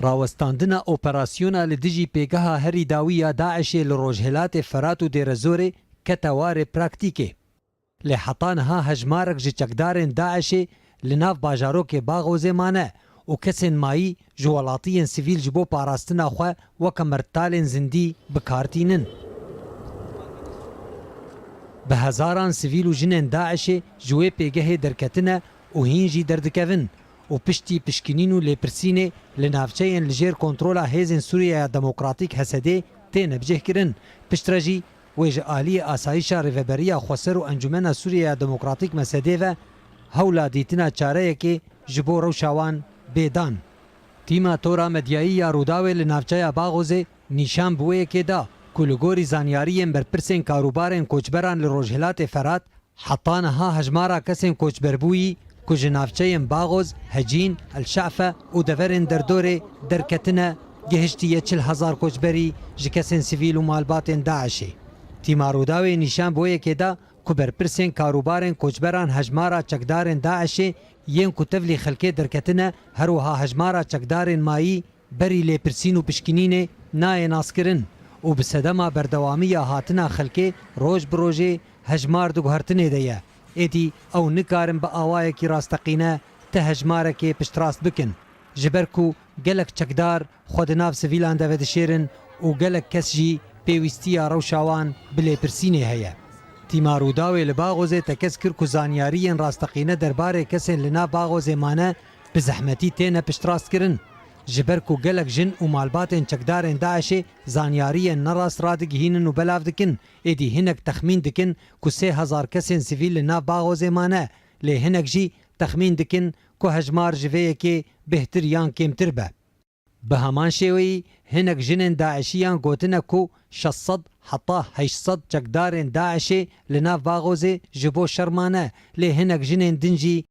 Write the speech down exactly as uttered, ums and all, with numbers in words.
Rawestandina operasyona li dijî pêgeha herî dawî ya DAIŞê li rojhilatê Ferat û Dêrezorê kete warê praktîkê. Lê heta niha hejmarek ji çekdarên DAIŞê li nav bajarokê Baxozê mane û kesên mayî ji welatiyên sivîl ji bo parastina xwe weke merdtalên zindî bi kar tînin. Bi hezaran sivîl û jinên DAIŞê ji wê pêgehê derketine û hîn jî derdikevin û piştî pişkinîn û lêpirsînê li navçeyên li jêr kontrola Hêzên Sûriyeya Demokratîk, H S D'ê, têne bicihkirin. Piştre jî wê ji aliyê Asayîşa Rêveberiya Xweser û Encûmena Sûriyeya Demokratîk, M S D'ê, ve hewla dîtina çareyekê ji bo rewşa wan bê dan. Tîma Tora Medyayî ya Rûdawê li navçeya Baxozê nîşan bi wê yekê da ku li gorî zanyariyên berpirsên karûbarên koçberan li Rojhilatê Ferat, heta niha hejmara kesên koçberbûyî ku ji navçeyên Baxoz, Hecîn, El Şefe û deverên derdorê derketine, gihiştiye çil hezar koçberî ji kesên sivîl û malbatên DAIŞê. Tîma Rûdawê nîşan bi wê yekê da ku berpirsên karûbarên koçberan hejmara çekdarên DAIŞê yên ku tevlî xelkê derketine, her wiha hejmara çekdarên mayî berî lêpirsîn û pişkinînê nayê naskirin û bi sedema berdewamiya hatina xelkê roj bi rojê hejmar di guhertinê de ye. Êdî ew nikarin bi awayekî rasteqîne ti hejmarekê piştrast bikin. Ji ber ku gelek çekdar xwe di nav sivîlan de vedişêrin û gelek kes jî pêwîstiya rewşa wan bi lêpirsînê heye. Tîma Rûdawê li Baxozê tekez kir ku zanyariyên rasteqîne derbarê kesên li nav Baxozê mane bi zehmetî têne piştrastkirin. Ji ber ku gelek jin û malbatên çekdarên DAIŞê zanyariyên nerast radigihînin û belav dikin, êdî hinek texmîn dikin ku sê hezar kesên sivîl li nav Baxozê mane, lê hinek jî texmîn dikin ku hejmar ji vê yekê bêhtir yan kêmtir be. Bi heman şêweyî, hinek jinên DAIŞiyan gotine ku şeş sed heta heşt sed çekdarên DAIŞê li nav Baxozê ji bo şer mane, lê hinek jinên din jî